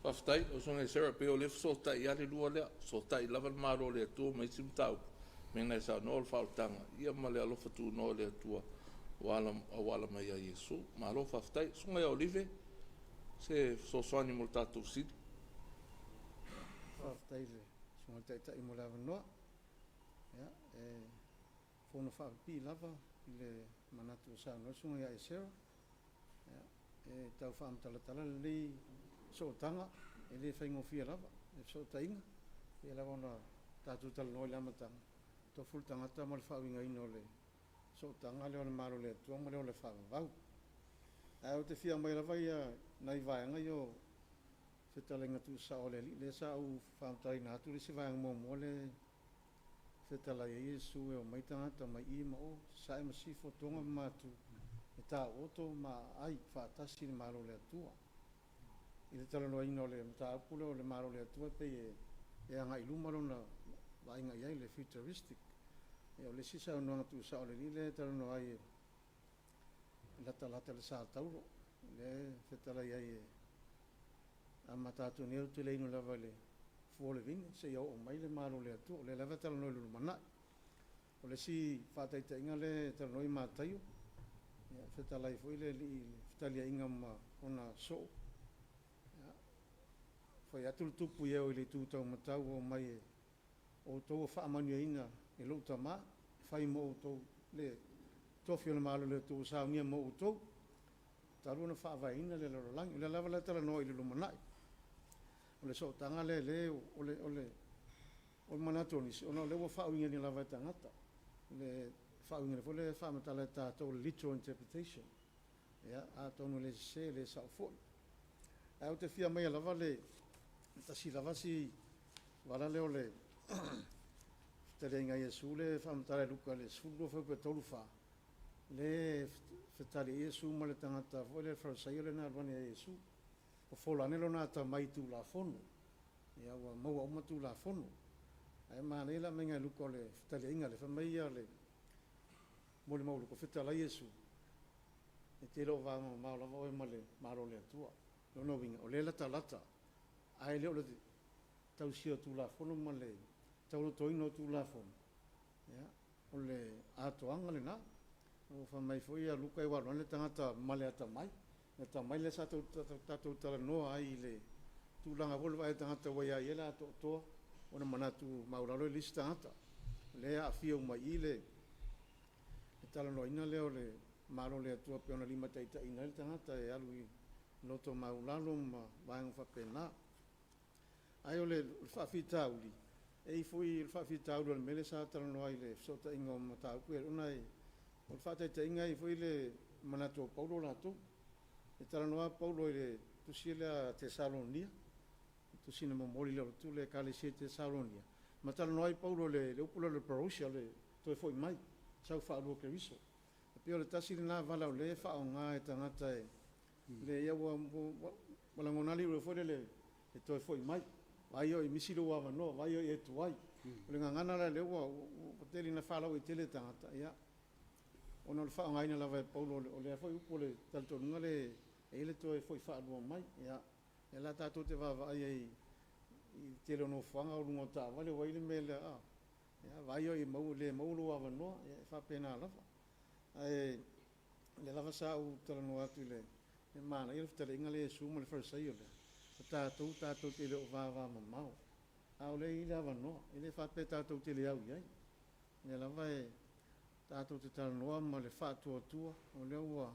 Faafetai, lau Susuga Esera, pei o lea e fesootai lava le lua lea, fesootai lava le Malo o le Atua ma isi mataupu, mea na e saunoa o le faaolataga, ia ma le alofa tunoa o le Atua ua auala mai ia Iesu. Malo faafetai. Susuga ia Olive, se fesoasoani mo le tatou fesili. Faafetai i le Susuga i le Taitai mo le avanoa. Ia, e fono faapipii lava i le manatu ua saunoa ai le Susuga ia Esera. Ia, e tau faamatalatala lenei sootaga, e le faigofie lava le fesootaiga. E pei lava ona tatou talanoa i le amataga, tofu le tagata ma le faauigaina o le sootaga lea o le Malo o le Atua ma le ola faavavau. Ae ou te fia aumai lava ia nai vaega ia o fetalaiga tuusao a le Alii, lea sa ou faamatalaina atu le isi vaega muamua lea e fetalai ai Iesu e omai tagata mai i ma o, Sasae ma Sifo, Toga ma Matu, e taooto ma aai faatasi i le Malo o le Atua. I le talanoaina o le mataupu lea o le Malo o le Atua e pei e agai i luma lona vaaiga i ai, le futuristic. Ia o le isi saunoaga tuusao a le Alii lea e talanoa ai e latalata i le sa tauro, lea e fetalai ai e amata atu nei ou te le inu lava i le fua o le veine seia oo mai le Malo o le Atua. O lea lava e talanoa i le lumanai. O le isi faataitaiga lea e talanoa ai Mataio, Ia, fetalai foi le Alii i le fetaliaiga ma ona soo. Ia, fai atu le Tupu i e o i le itu taumatau ua omai e outou ua faamanuiaina e lou Tama, e fai mo outou le tofi o le Malo o le Atua ua saunia mo outou, talu ona faavaeina le lalolagi. O lea lava o le a talanoa i le lumanai. O le sootaga lea lea o le, o le, o le manatu o nisi, ona o lea ua faauigaina lava e tagata, le faauigaina foi lea e faamatala e tatou o le literal interpretation. Ia, atonu e le sese, e le sao foi. Ae ou te fia aumaia lava le tasi lava si vala lea o le fetaliaiga a Iesu lea e faamatala e Luka i le 12 fuaiupu e 34, lea e fetali ai Iesu ma le tagata foi lea le Farisaio lea na alu ane ia Iesu. Fofola ane lona atamai i Tulafono. Ia ua maua uma Tulafono. Ae manaia le aumaiga e Luka o le fetaliaiga lea, fai mai ia le molimau a Luka, fetalai Iesu, e te le o vamamao lava oe ma le Malo o le Atua. O lona uiga, o lea e latalata, ae le o le tausia o Tulafono ma le taulotona o Tulafono, ia, o le atoaga lena. Ua fai mai foi ia Luka ua alu ane le tagata ma le atamai. Le atamai lea sa tatou talanoa ai i le tulaga foi o le vaai o le tagata ua ia ia le atoatoa, ona manatu maualalo lea i le isi tagata. O lea e aafia uma i i le talanoaina lea o le Malo o le Atua e pei ona limataitaiina ai le tagata e alu i loto maualalo ma vaega faapena. Ae o le faafitauli, e i ai foi le faafitauli o le mea lea sa talanoa ai i le fesootaiga o mataupu ia, ona o le faataitaiga e i ai foi le manatu o Paulo latou. E talanoa Paulo i le tusi lea a Tesalonia, le tusi na momoli i atu le Ekalesia i Tesalonia, ma talanoa ai Paulo i le upu lea o le parousia, o le toe foi mai, sau faalua o Keriso. E pei o le tasi lena vala o lea e faaaoga e tagata e le ia ua lagona lava le iu foi lele e toe foi mai. Vaai o e misi lou avanoa, vaai o e tuai. O le gagana la lea ua tele ina faalauaitele e tagata, ia, ona o le faaaogaina lava e Paulo o lea foi upu o le talitonuga lea e i ai le toe foi faalua mai. Ia, o lea la tatou te vaavaai ai i le tele o nofoaga o luga o taavale ua i ai le mea lea, ia, vaai o e le maua lou avanoa, ia e faapena lava. Ae o lea lava sa ou talanoa atu i le manaia o le fetalaiga lea a Iesu ma le Farisaio lea, o tatou tatou te le o vavamamao, a o lea e i ai le avanoa, e le faapea tatou te le au i ai. O lea lava e tatou te talanoa ma le faatuatua, o lea ua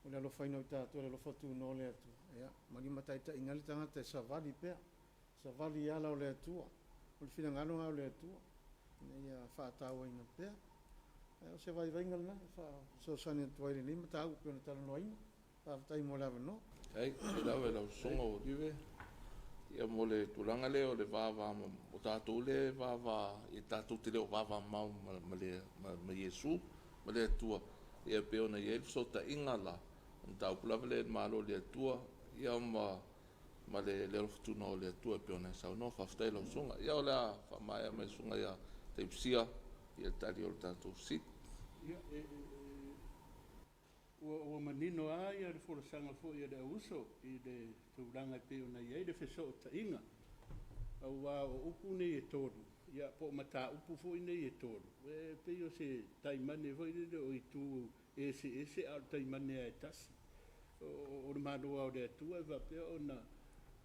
o le alofaina o i tatou e le alofa tunoa o le Atua, ia, ma limataitaiina ai le tagata e savali pea, savali i ala o le Atua, o le finagalo lena o le Atua, ina ia faatauaina pea. O se vaivaiga lena e fesoasoani atu ai i lenei mataupu e pei ona talanoaina. Faafetai mo le avanoa. Faafetai lava i lau Susuga Olive ia mo le tulaga lea o le vava o tatou lea e vava e tatou te le o vavamamao ma Iesu ma le Atua ia pei ona i ai le fesootaiga la mataupu lava lea i le Malo o le Atua ia ma le alofa tunoa o le Atua e pei ona e saunoa. Faafetai i lau Susuga. Ia o le a faamaea mai le Susuga ia Taiusia ia le tali o le tatou fesili. Ia, ua manino lava le folasaga foi a le auuso i le tulaga e pei ona i ai le fesootaiga, aua o upu nei e tolu, ia po o mataupu foi nei e tolu, e pei o se taimane foi lele o itu eseese a o le taimane lava e tasi. O le Malo lava o le Atua e faapea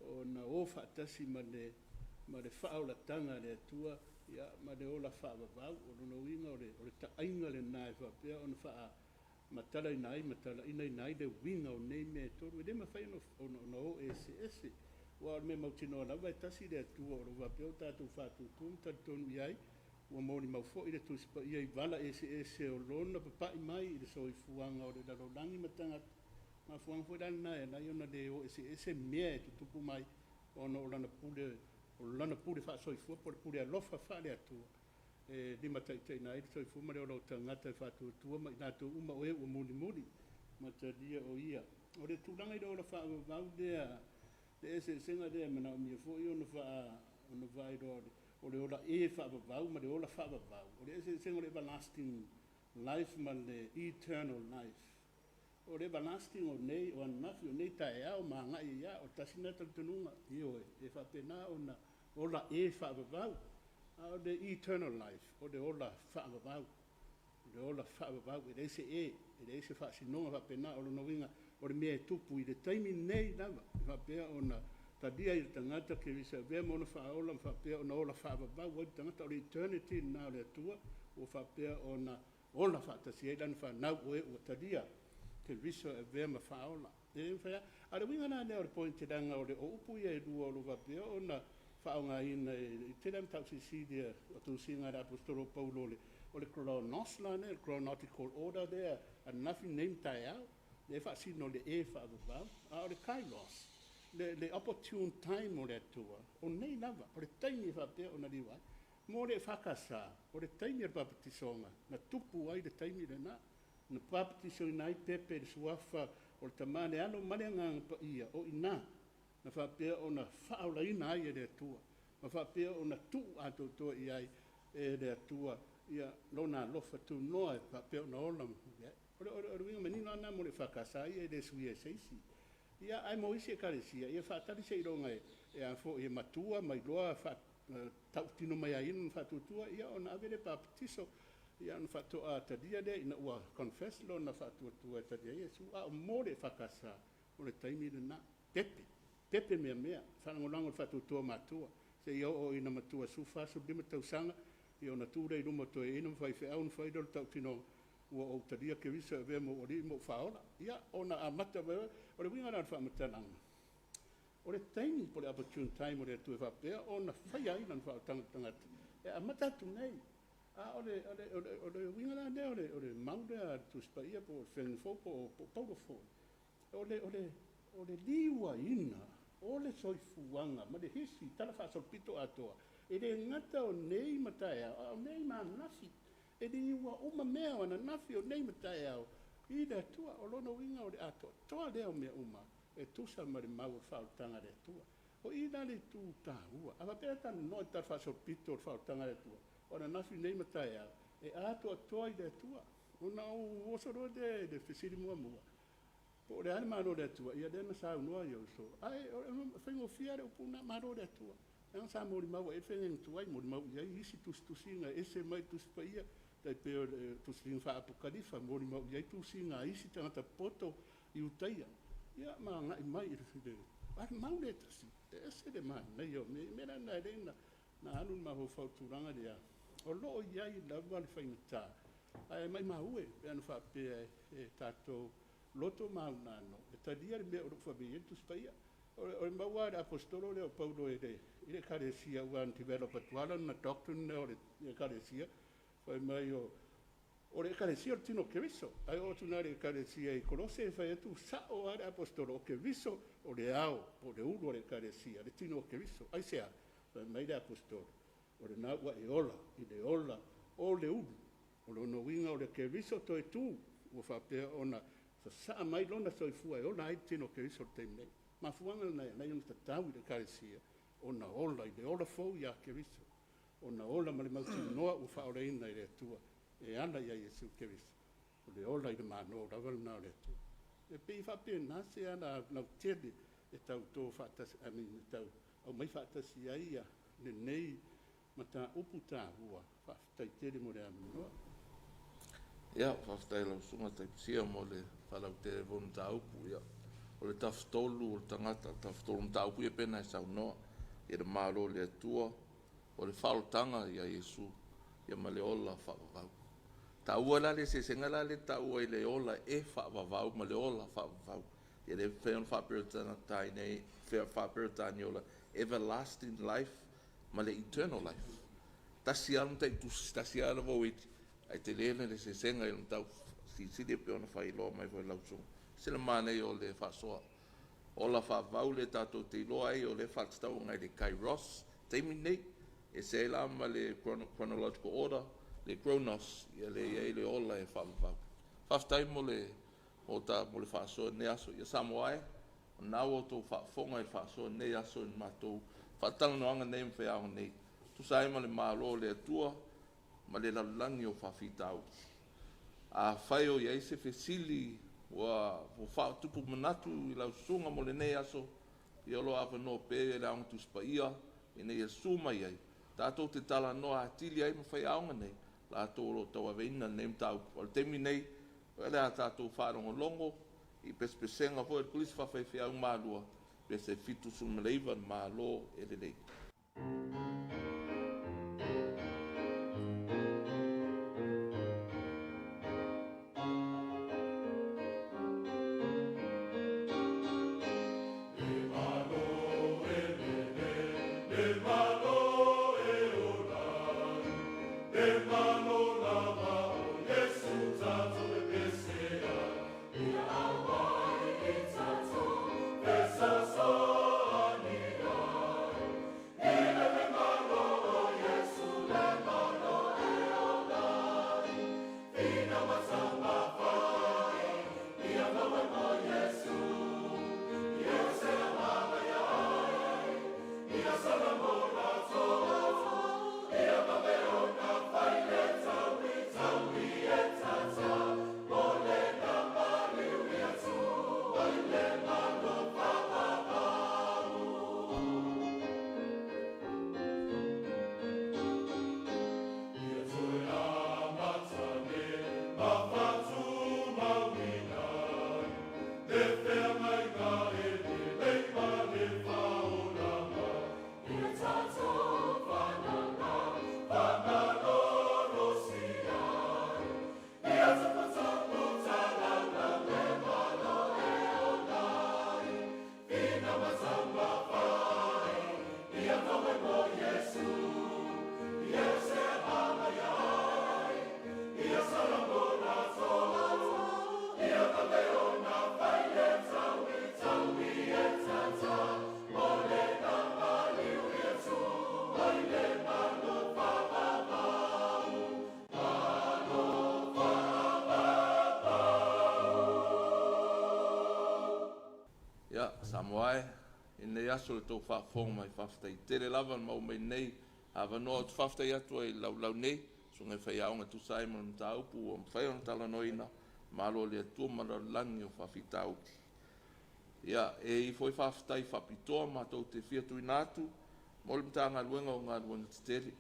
ona o faatasi ma le faaolataga a le Atua, ia, ma le ola faavavau. O lona uiga o le taaiga lena e faapea ona faamatalaina ai ma talaiina ai le uiga o nei mea e tolu. E le mafai ona o eseese, aua o le mea mautinoa lava e tasi le Atua o lo o faapea ona tatou faatuatua ma talitonu i ai, ua molimau foi le Tusi Paia i vala eseese o lona papai mai i le soifuaga o le lalolagi ma tagata. Mafuaaga foi la lena e ala ai ona le o eseese mea e tutupu mai, ona o lana pule, o lana pule faasoifua po o le pule alofa faale-Atua e limataitaiina ai le soifua ma le ola o tagata e faatuatua ma i latou uma o e ua mulimuli ma talia o ia. O le tulaga i le ola faavavau lea, le eseesega lea e manaomia foi ona faailoa, o le ola e faavavau ma le ola faavavau. O le eseesega o le everlasting life ma le eternal life. O le everlasting o nei, o ananafi, o nei taeao ma agai ai lava, o le tasi lena talitonuga, ioe, e faapena ona ola e faavavau. A o le eternal life, o le ola faavavau. le ola faavavau, e leai se e, e leai se faasinoga faapena. O lona uiga, o le mea e tupu i le taimi nei lava, e faapea ona talia ai e le tagata Keriso e avea ma ona faaola ma faapea ona ola faavavau ai le tagata. O le eternity lena o le Atua ua faapea ona ola faatasi ai lana fanau, o e ua talia Keriso e avea ma faaola. E le mafai lava. A o le uiga la lea o le point leaga o upu ia e lua o lo o faapea ona faaaogaina i tele lava mataupu silisili o tusiga a le Aposetolo o Paulo, o le chronos la lea, le chronological order lea, ananafi, nei ma taeao, lea e faasino i le e faavavau. A o le kairos, le opportune time o le Atua, o nei lava, o le taimi e faapea ona liua ai. Mo le EFKS, o le taimi o le papatisoga, na tupu ai le taimi lena, na papatisoina ai Pepe i le suafa o le Tama, le Alo ma le Agaga Paia, o i ina na faapea ona faaolaina ai e le Atua, ma faapea ona tuu atoatoa i ai e le Atua ia lona alofa tunoa e faapea ona ola. O le uiga manino lava lena mo le EFKS ia e le suia e se isi. Ia, ae mo isi ekalesia, ia faatali seiloga e a foi e matua ma iloa tautino mai ai ona faatuatua, ia ona ave lea papatiso, ia ona faatoa talia lea ina ua confess lona faatuatua e talia ai Iesu. A o mo le EFKS, o le taimi lena, pepe, pepe meamea, faalagolago i le faatuatua o matua, seia oo ina matua 14, 15 tausaga, ia ona tu lea i luma o toeaiina ma faifeau ona fai lea o le tautinoga, ua ou talia Keriso e avea ma ou alii ma ou faaola. Ia, ona amata mai, o le uiga la o le faamatalaga, o le taimi po o le opportune time o le Atua e faapea ona faia ai lana faaolataga i le tagata, e amata atu nei. A o le, o le, o le, o le uiga la lea o le mau lea a le Tusi Paia po o le Feagaiga Fou po o Paulo foi, o le liuaina o le soifuaga ma le hisi tala faasolopito atoa, e le gata o nei ma taeao, a o nei ma ananafi. E liua uma mea o ananafi, o nei ma taeao i le Atua. O lona uiga o le atoatoa lea o mea uma e tusa ma le mau o le faaolataga a le Atua. O i la le itu taua. A faapea e talanoa i le tala faasolopito o le faaolataga a le Atua, o ananafi, nei ma taeao, e atoatoa i le Atua. Ona ou oso loa lea i le fesili muamua, po o le a le Malo o le Atua, ia lea na saunoa ai uso. Ae faigofie le upu na, Malo o le Atua. Leaga sa molimau ai le feagaiga tuai, molimau i ai isi tusitusiga e ese mai Tusi Paia, tai pei o le tusiga faa-Apokalifa, molimau i ai tusiga a isi tagata poto Iutaia, ia ma agai mai i le a le mau le tasi, e ese le manaia o mea. Mea la na e le na alu le mafaufau i tulaga lea, o lo o i ai lava le faigata, ae maumau e pe ana faapea e tatou loto maunano e talia le mea o lo o fai ai le Tusi Paia. O le mau lava le Aposetolo lea o Paulo i le ekalesia ua na develop atu lava lana doctrine lea o le ekalesia, fai mai o le ekalesia o le tino o Keriso. Ae oo atu i le ekalesia i Kolose e fai atu sao lava le Aposetolo o Keriso o le ao po o le ulu o le ekalesia, le tino o Keriso. Aisea? Fai mai le Aposetolo, o lena ua e ola i le ola o le ulu. O lona uiga o le Keriso toe tu ua faapea ona sasaa mai lona soifua e ola ai le tino o Keriso i le taimi nei. Mafuaaga lena e ala ai ona tatau i le ekalesia ona ola i le ola fou ia Keriso, ona ola ma le mautinoa ua faaolaina e le Atua e ala ia Iesu Keriso. O le ola i le Malo lava lena o le Atua. E pei faapena se ala lautele e tauto faatasi, I mean, e tau aumai faatasi ai ia lenei mataupu taua. Faafetai tele mo le avanoa. Ia, faafetai i lau Susuga Taitusia mo le faalautele foi o le mataupu. Ia, o le tafatolu o le tagata, o le tafatolu o mataupu ia pei ona e saunoa, ia le Malo o le Atua, o le faaolataga ia Iesu, ia ma le ola faavavau. Taua la le eseesega la lea e taua i le ola e faavavau ma le ola faavavau. Ia lea pei ona faa-Peretania o le everlasting life ma le eternal life. Tasi lava le mataitusi, tasi lava le vauiti, ae tele le eseesega i le mataupu silisili e pei ona faailoa mai foi e lau susuga. Se le manaia o le faasoa. Ola faavavau lea tatou te iloa ai o lea e faatatau agai le kairos, taimi nei, ese ai la ma le chronological order, le chronos, ia lea e i ai le ola e faavavau. Faafetai mo le faasoa i lenei aso. Ia Samoa e, o lena ua outou faafofoga i le faasoa i lenei aso i le matou faatalanoaga nei ma faiaoga nei, tusa ai ma le Malo o le Atua ma le lalolagi o faafitauli. Afai o i ai se fesili ua faatupu manatu i lau susuga mo lenei aso, ia o lo o avanoa pea le Aoga Tusi Paia ina ia susu mai ai, tatou te talanoa atili ai ma faiaoga nei. latou o lo o tauaveina lenei mataupu. A o le taimi nei, o le a tatou faalogologo i pesepesega foi a le Kolisi Faafaifeau Malua, pese 79 le Malo e lelei. Ia, Samoa e, i lenei aso i le tou faafofoga mai, faafetai tele lava na maua mai nei avanoa. Ou te faafetai atu ai i le laulau nei, susuga i faiaoga e tusa ai ma le mataupu ua mafai ona talanoaina, malo i le Atua ma le lalolagi o faafitauli. Ia, e i ai foi faafetai faapitoa matou te fia tuuina atu mo le Matagaluega o Galuega Tetele.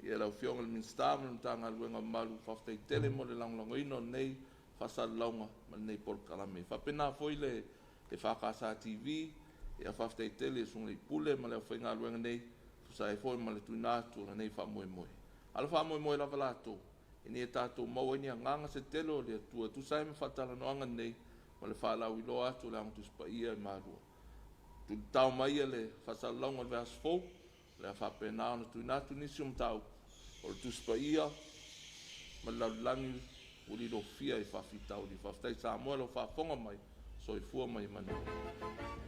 Ia, lau Afioga i le Minisita ma le Matagaluega mamalu, faafetai tele mo le lagolagoina o lenei faasalalauga ma lenei polokalame. E faapena foi le EFKS TV, ia faafetai tele i Susuga i Pule ma le aufaigaluega nei, tusa ai foi ma le tuuina atu o lenei faamoemoe. A o le faamoemoe lava latou, ina ia tatou maua ai ni agaga se tele o le Atua e tusa ai ma faatalanoaga nei ma le faalauiloa atu o le Aoga Tusi Paia i Malua. Tulitao mai le faasalalauga o le vaiaso fou, o le a faapena ona tuuina atu nisi o mataupu o le Tusi Paia ma le lalolagi ua lilofia i faafitauli. Faafetai Samoa i lau faafofoga mai, soifua ma ia manuia.